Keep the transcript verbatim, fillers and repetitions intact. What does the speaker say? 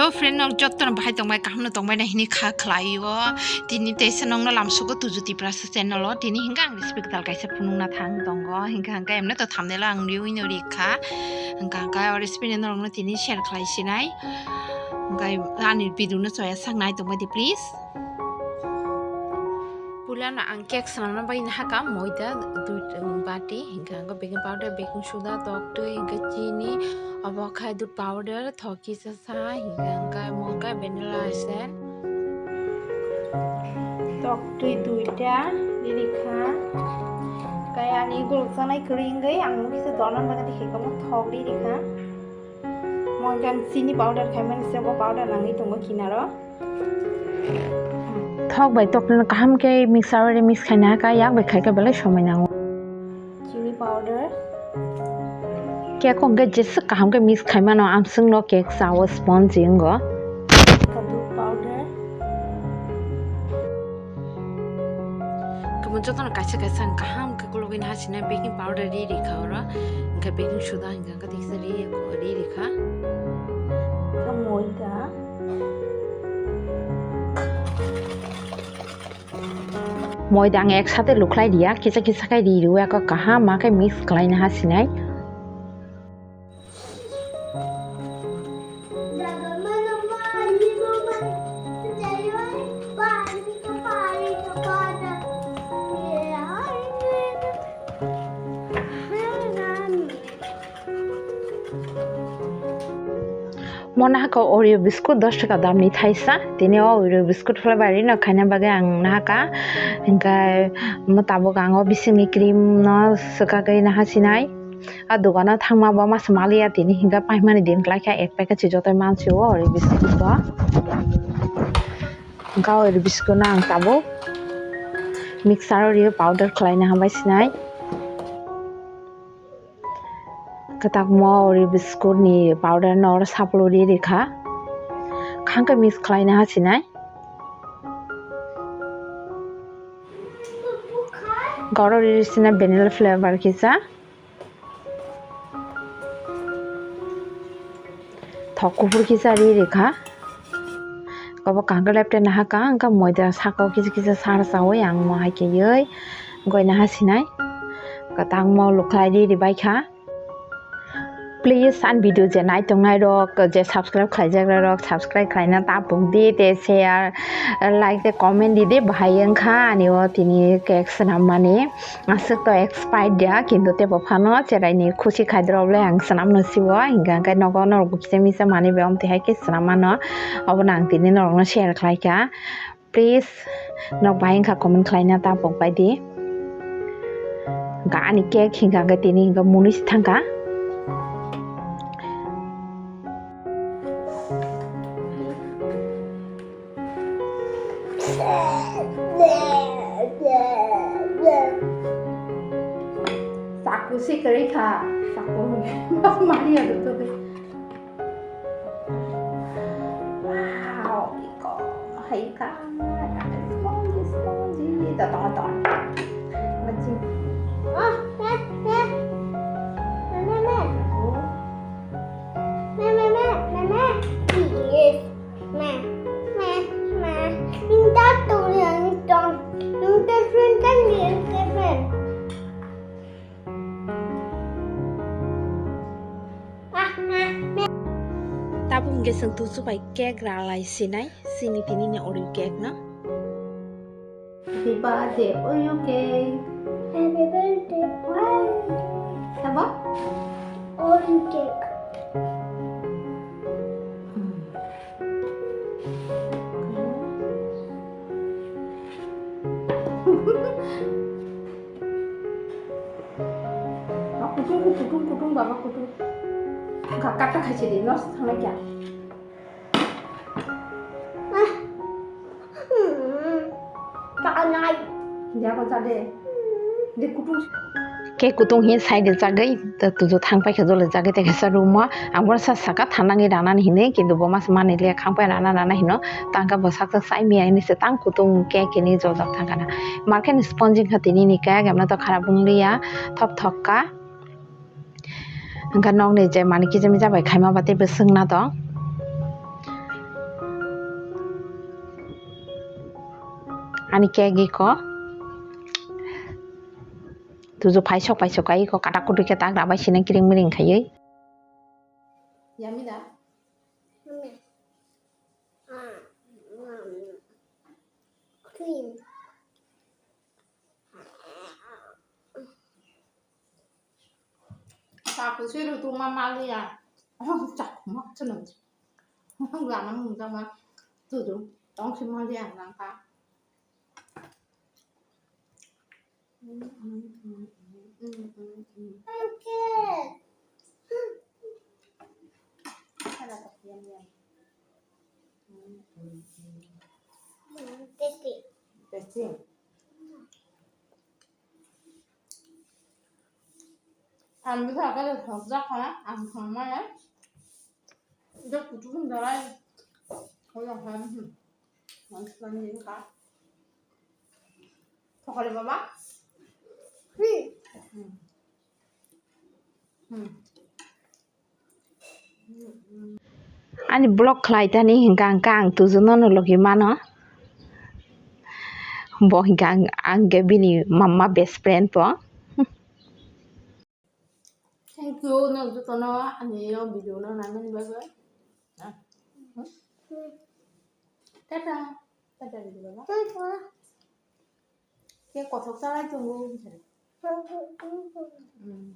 O friend, nok jotto no bahai tongbai, kaham no tongbai na hini kha khlai o. Tini teisa nokno lamsugo Tuju Tiprasa channel o. Tini hingke ang recipe kwtal kaisa phunukna thang tongo. Hingke hingke emne to thumbnail o ang riui no rikha. Hingke hingke o recipe no norokno tini share khlai sinai. Hingke ani video no choya sak nai tongbai di please. Puila no ang cake swnamna bagwi nahakha moida dui bati, hingke hingke baking powder, baking soda, tok twi, hingke chini, obo khai dudh powder, thok kisa sa, hingke hingke mo hingke vanilla essence. Tok twi duita riri kha. Kaya ani guluk sanai kwrwi wngwi ang kisa donan bagwi khe kamo thok riri kha. Mo hingke ang chini powder khaimani se bo powder nangwi tongo kinaro. Thok bai tok no kaham khe mixer o mix khaina kha, yak bai khai khe belai somoi nango. Chini powder. Cake o hwnkhe jeswk kaham khe mix khai mano, amswk no cake cha o spongy wngo. Kha dudh powder. Kamo jotono kaisa kaisa ang kaham khe kulugwi naha sinai baking powder ri ri kha oro, hwnkhe baking soda hwnkhe. Kaisa ri, ri, ri kha. Kha moida. Moida ang ek sate lukhlai riya, kisa kisa khai ri rwi ako kaham ma khe mix khlai naha sinai. Mo nahaka Oreo biscuit dos taka damni thaisa. Tini o Oreo biscuit flavor rino khaina bagwi ang nahaka. Hingkhe mo tabuk ang o bisingni cream no swkagwi naha sinai. A dogano thangma bo masa maliya tini hingkhe paimani din klaikha ek packet se joto mansi o Oreo biscuit bo. Hingkhe o Oreo biscuit no ang tabuk mixer o rio powder khlaina hambai sinai. Kwtakma Oreo biscuit ni powder no oro sapulwi ri rikha. Khangkhe mix khlaina hasinai. Goro ri sina vanilla flavor kisa. Thok kuphur kisa ri rikha. Obo kangkhe lepte naha kha, hwnkhe moida saka o kisa kisa sar chaui ang mo hai khe oi goi naha sinai. Kwtangma lukhlai ri ribai kha. Please ani video je nai tongnai rok, je subscribe khlaijak rok, subscribe khlaina ta pung di, te share, like, te comment di de, bahai wngkha ani o tini cake swnam mani. Aswk to expire ya, kintu tebo phano cheraini khusi khaidrop le ang swnamno siwo, hingkha hwnkhe nogo norok bo kisa misa manwi bai omo twi hai khe swnam mano, obono ang tini norokno share khlaikha. Please, nok bai wngkha comment khlaina ta pok bai di. Hingkha ani cake hingkha hwnkhe tini hingkha munui se thangkha. Saku si kwrwi kha, saku. Mari ya betul. Wow, iko, hai kha. Spongy, spongy. Da, da, da. Macam. Ah, meh, meh. Meh, meh, meh. Meh, meh, meh, meh, meh. Yes. Meh, meh, meh. Minta tolong dong. Minta tolong dong. Tabuk hwnkhe chwng tusu bai cake ralai sinai, chini tini ni Oreo cake no. Happy birthday, Oreo cake. Happy birthday, Oreo cake. Tamo? Oreo cake. Hmm. Kutung, kutung, kutung, baba, kutung. Kata khaisi di, nos thangnai kya? Tanai. Dia ko jade. Di kutung. Ke kutung hi side jagwi, ta tuju thang paikha jole jagwi, te khaisa room o. Ang bono sa saka thanangwi ranani hinwi, kintu bo mas mani le khang pai rana rana hino. Tangka bo sak sak sai miya hinwi se tang kutung ke kini jojak thangkana. Market ni sponge wngkha tini ni cake, emno to kharap wngliya, thop thok ka. Wngkha nokni je mani kisa misa bai khaima ba tei bwswk na tong. Ani cake iko. Tuju paisok paisok kai iko katak kutuk khe tak rabai sinang kiring miring khaiwi. Yummy da? Yummy. Ah, mm, cream. Chakhe swi rw tongma maliya. Oh, chakma chwng. Gana mung jama tuju tong si maliya nang ka. Tasty. Tasty. Ang bwsa khe thok jak kha, ang thangmaya. Dok kuchuk wng dalai. Oya ha, hmm. Ang swkang ni kha. Thokole baba? Hmm. Hmm. Ani vlog khlai tani hwnkha hwnkha ang tuju nono logi mano. Bo hwnkha ang, ang khe bini mama best friend bo. Thank you, no jotono ani yo video no nangmani bagwi. Tata, tata video baba. Tata. Khe kothok chalai tongo. Hmm.